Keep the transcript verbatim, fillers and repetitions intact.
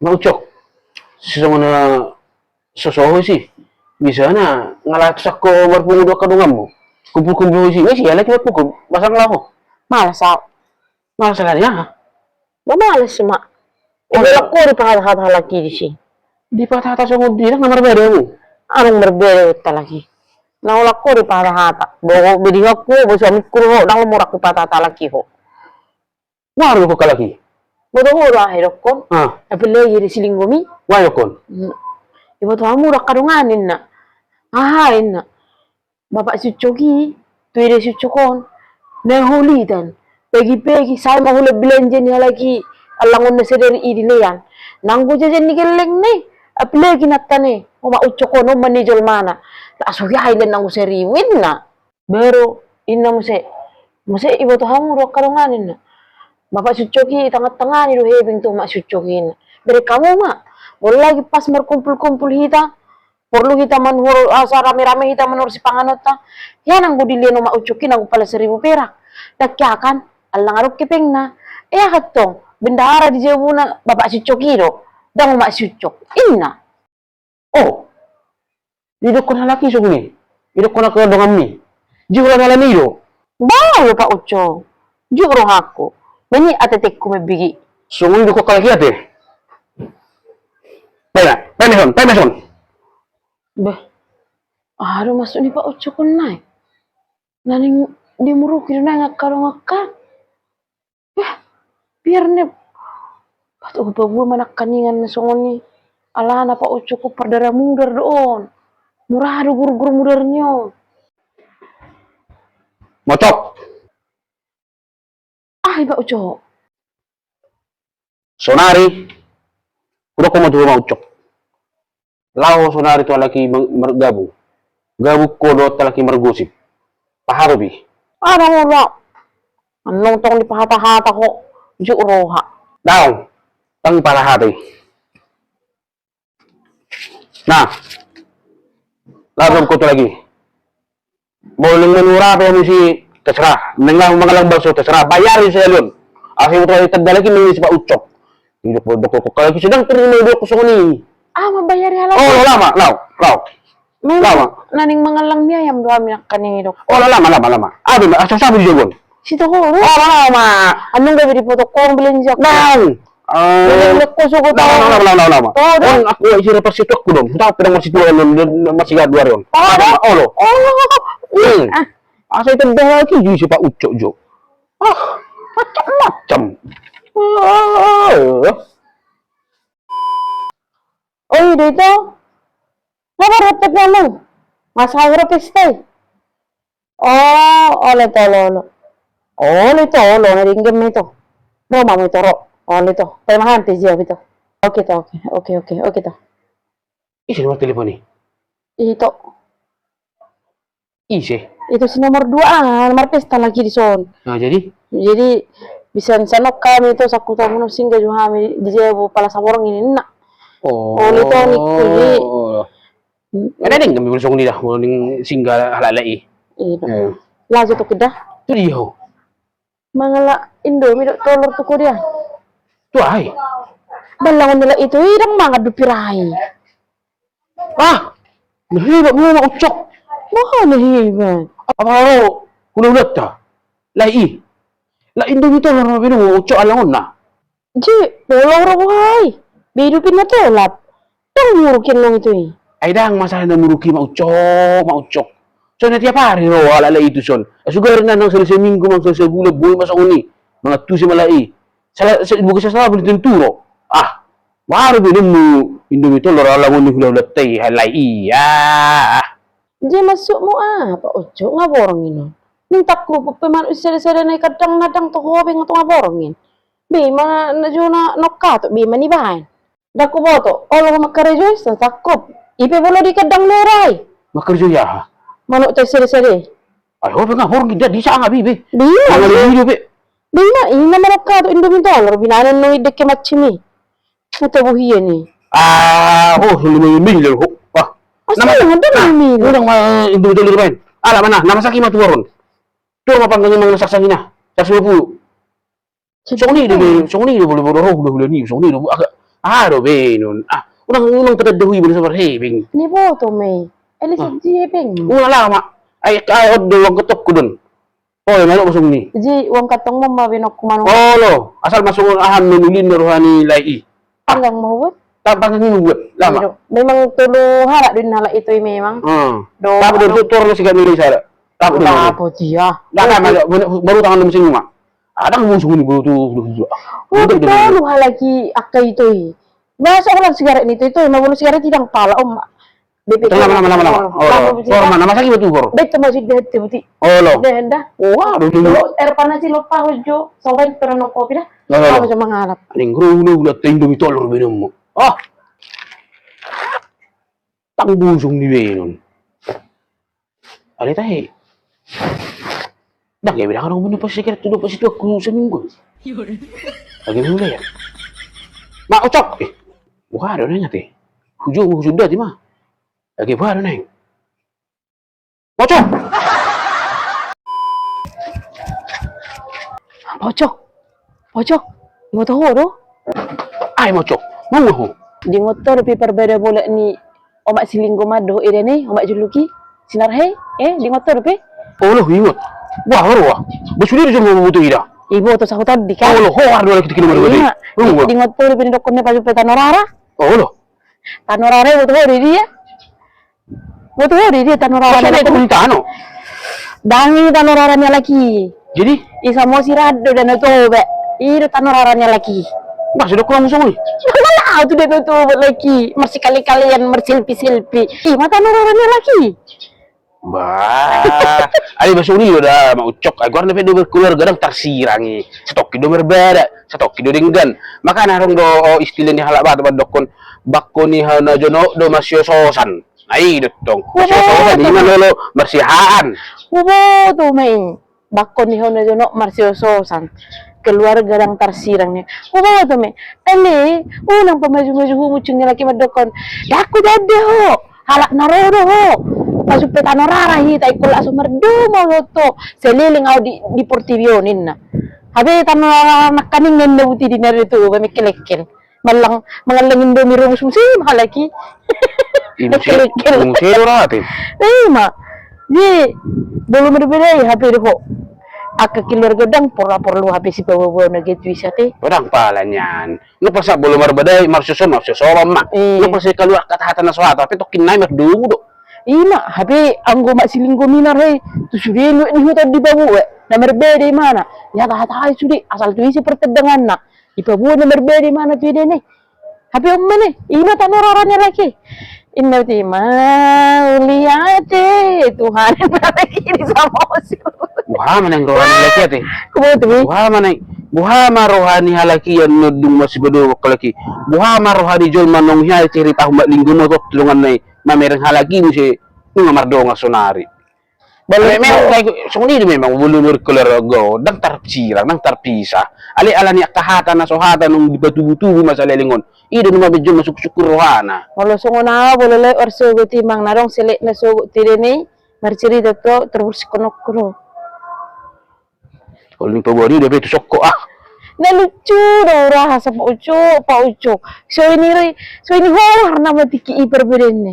Mak Ucok, sisongon na so soho isi. Bisa na ngalatusak ho marpungu dohot angka donganmu. Kumpul-kumpul ho isi, nisi halak marpungu, pasang laho. Malas au. Malas halani aha? Ba malas ma. Ido lakku dipahata-hata halak i disi. Dipahata-hata songon dia na marbada hamu. Adong marbada dohot halak i. Na ulak ho dipahata-hata. Bo ho be di ho, bo suamingku ho, ndang murah dipahata-hata halak i ho. Boha do dokkon halak i? Boto ho do aha idokkon? Ah. Apalagi di Silinggomi. Boha idokkon? Hmm. Iboto hamu do angka dongan ninna. Aha ninna? Bapak si Ucok i, tu ida si Ucok on, na holitan. Pagi-pagi sai ma hulean belanja ni halak i, allangon na sadari i dilean. Nanggo jajan ni gellengna i, apalagi nantang i, o Mak Ucok on, on ma na jolmana. Tak suhi ai lean nanggo saribu ninna. Baru ninna muse, muse iboto hamu do angka dongan ninna. Bapak si Ucok i, itangan-tangani do hepeng tu Mak si Ucok i ninna. Bereng hamu ma, molo lagi pas markumpul-kumpul hita, porlu hita manuhor, asa rame-rame hita manuhor sipanganonta. Ia nanggo dilean o Mak Ucok i nanggo pala saribu perak. Dang ia kan, allang adong hepengna. Ia kan tong, bendahara di jabuna Bapak si Ucok i do. Ndang o Mak si Ucok. Ninna. Oh. Didokkon halak i songon i. Didokkon angka donganmi. Jolo na halani i do. Bah, Bapak Ucok. Jolo rohangku. Mani atetengku mambege. Songon i dokkon halak i ate. Paima, paima son, paima son. Bah. Aha do maksud ni Pak Ucok on nai? Na ning dimuruki do nai angka dongan. Bah, biar ne. Bah, tu paboa ma nangkaningan na songon i. Alana Pak Ucok on pardara mudar do on. Mura do gurgur mudar ni on. Mocok. Ah, Pak Ucok. Sonari, hudokkon ma tu ho Mak Ucok. Laho sonari tu halak i mar-, margabung. Gabung ho dohot halak i margosip. Pahatop i. Adong olo. Annon tong dipahata-hata ho. Jolo roha. Daong. Ndang dipahata-hata i. Nah. Langsung ho tu halak i. Molo naeng manuhor hape hamu isi, terserah. Naeng laho mangallang bakso, terserah. Bayari sahali on. Asa iboto halak i tanda halak i naeng isi Pak Ucok. Ido dokkon halak i, sedang terima ido songon i. Ah, mambayari halak i. Oh, lama, laho, laho. Memang lama. Na naeng mangallang mie ayam do hami nangkaning i do. Oh, lama, lama, lama. Aduh, asa sabu di jagon. Sito ho do. Oh, lama. Annon gabe dipotong ho belanja. Nang. Belanja ko sogo. Lama, lama, lama, lama. Toho do. Aku isi rapat situ aku dong. Tahu pedang masih tua, masih gaduari on. Toho do. Oh, lo. Oh. Hmm. Ah. Asa itu dah lagi jo si Pak Ucok jo. Ah, macam-macam. Ah. Oh, ida ito. Nga marhot pe anu. Masa hura pesta i. Oh, olo ito, olo, olo. Olo ito, olo, na denggan ma ito. Ro ma hamu ito, ro. Olo ito. Paima hami pe jia ito. Oke ito, oke, oke, oke, oke ito. Ise na martelepon i? Ito. Ise? Ito si nomor dua an, marpesta lagi dison. Nah, jadi? Jadi, bisa sanok hami ito, sangkut hami, singgah jo hami di jabu pala saborngin ninna. Oh. Olo ito, ningku i. Ada denggan be songon i da, molo naeng singgah halak-halak i. Iya. Laho jo ito da. Tu dia ho? Mangallang Indomie dohot tolor tu dia. Tu ai. Ba allangon ni halak i tu i ndang mangan dope ra i. Ah, na hebat memang Mak Ucok. Boha na hebat? Apa ro hulahulanta? Halak i. Halak Indomie tolor ma be ninna Mak Ucok allangon na. Ji, pola ro boha i. Be ido pe na tolap. Ndang muruk i annon ito i. Ai ndang masalah na muruk i Mak Ucok, Mak Ucok. Songon na tiap ari ro halak-halak i tuson. Sugari na nang selesai minggu, nang selesai bulan, boi ma songon i. Mangantusi ma halak i. Sala, sa, bukan sasala beli tentu ro. Ah, baru be ninmu Indomie tolor allangon ni hulahulanta i, halak i. Ah. Jadi maksudmu aha Mak Ucok, nga borngin on? Naeng tangkup pe manuk sada-sada na i kandang na ndang toho be nga tung borngin. Be ma na jo na nongka tu be ma nibaen. Ndang huboto, olo ho mangkarejo i, so tangkup. I pe molo di kandang ni roha i. Mangkarejo i aha? Manuk ta sada-sada i. Ai ho pe nga borngin da, disanga be i be. Be i ma. Mangallang i do be. Be i ma, i na manongka tu Indomie tolor, binaen annon i dengke mancim i. Mata bohian i. Ah, ho, so lima miliar ho. Ah. Asli nama, ho, ndang nama, lima miliar. Ndang ma, Indomie tolor baen. Ala mana, nama saki ma tuaron. Tuaron ma panggang i mangan saksang i na. Saratus lima puluh. Songon i do be, songon i do be, molo ro hulahula ni, songon i do be, agak Aha do baenon? Ah, unang, unang patanda hu i, boi na so marhepeng. Niboto ma i. Ai lise, ah, ji hepeng. Unang lama. Ai, ai on do uang kantongku don. Oh, ya, malo masuk ni. Ji, uang kantongmu ma baenonku manuk. Olo, asal masuk aha, manulin roha ni lae i. Panggang ma hubuat? Panggang ma hubuat, lama. Memang tolu halak do inna halak i tu i memang. Hmm. Dapot do tu, tuor na sigaret ni lae sada. Dapot do. Dapot, iya. Dapot, baru tangan lu mesin ma. Adong bosong ni, baru tu, tu, tu. Oh, tolu halak i angka i tu i. Masa ulang sigaret ni tu i tu, ma bolu sigaret i dang pala, om. Lama, lama, lama, lama. Oh, tuor ma, na masa ki batu, tuor. Betul, masih dah, dah, dah. Olo. Dah, dah. Wah, aduh, aduh. Air panas i, lupa aku jo. Sobat, pernah no kopi dah. Olo, olo. Aku cuma ngalap. Ning, ro, ro, ro, tendo mi tolor baenonmu. Oh. Tang bosong ni baenon. Ale tahe. Dang, ya, bilang orang mana pas sigaret tu, pas itu aku seminggu. Lagi minggu ya. Mak Ucok. Eh, buha do neng ate. Hujo, hujo dati ma. Lagi buha do neng. Mocok! Mocok! Mocok! Diingot ho do? Ai Mocok, mangaho? Diingot ho dope parbada bolak ni Omak Silinggo ma dohot eda ni Omak Juluki, Sinarhei, eh, diingot ho dope? Olo, ingot. Wah, olo, wah. Bosu dia jom boboto ida. Iboto sahuta di kan? Olo, ho, ardo lagi tikin. Diingot ho dope nidokkon na pajumpa tano rara. Olo. Tano rara iboto ho do dia. Boto ho do dia tano rara ni halak i. Dang i tano rara ni halak i. Jadi? I Samosir do Danau Toba. I do tano rara ni halak i. Bah, sudah kurang musuh ni. Mana au tu Danau Toba halak i. Marsikali-kalian marselfie-selfie. I ma tano rara ni halak i. Bah, ai bah songon i do da, Mak Ucok. Ai goarna pe do berkeluarga dang tarsirang i. Satongkin do marbada, satongkin do denggan. Makana adong do istilah ni halak Batak mandokkon, bangko ni hau na jonok do marsiososan. Ai do tong. Marsiososan i ma lolo marsiahaan. Huboto ma i. Bangko ni hau na jonok marsiososan. Keluarga dang tarsirang ni. Huboto ma i. Ale, unang pamaju-maju ho muncung ni halak i mandokkon. Dang hutanda ho. Halak na ro do ho. Pajumpa tano rara hita ingkon laos mardomu dohot ho. Saleleng au di, di portibi on ninna. Hape tano rara nangkaning ninna buti di na do tu, ba mengkelengkel. Mallang, mangallang Indomie rebus muse ma halak i. I muse, mengkelengkel. I muse do rate. Ima. Jadi, bolu marbada i hape do ho. Angka keluarga dang porlu-porlu hape sipaboa-boa na get wisata. Dang pala nian. Nunga pas bolu marbada i marsioso, marsioso ma. Nunga pas keluar hata-hata na so hata, hape tongkin nai mardomu do. Ima, hape anggo Omak Silinggo, Sinarhei, tu sude nuaeng ni huta on dipaboa, na marbada imana. Dihata-hatai sude, asal tu ise partandanganna. Dipaboa na marbada imana tu eda ni. Hape on ma ni, ima tano rara ni halak i. Inna uti ma, mauliate, Tuhan, na halak i di Samosir. Buha ma naeng roha ni halak i ate. Kuboto i. Buha ma naeng, buha ma roha ni halak i annon dung masipadohot halak i. Buha ma roha ni jolma naung hea i, cerita Omak Linggo ma tu donganna i. Mamereng halak i muse nunga mardongan sonari. Memang songon i do memang bolu berkeluarga on, dang tarsirang, dang tarpisah. Alai ala ni angka hata na so hata naung dipatubu-tubu ma saleleng on. I do nunga be jolma sungkun-sungkun rohana. Molo songon au, molo lae, marsogot i, manang na adong selek na sogot tu eda ni, marcerita tu au, tarbursik hononku do. Olo, ni paboa ni dope tu songko ah. Na lucu do ura hasa Pak Ucok, Pak Ucok. So ini ri, so ini horor nama tiki i perbedaan ni.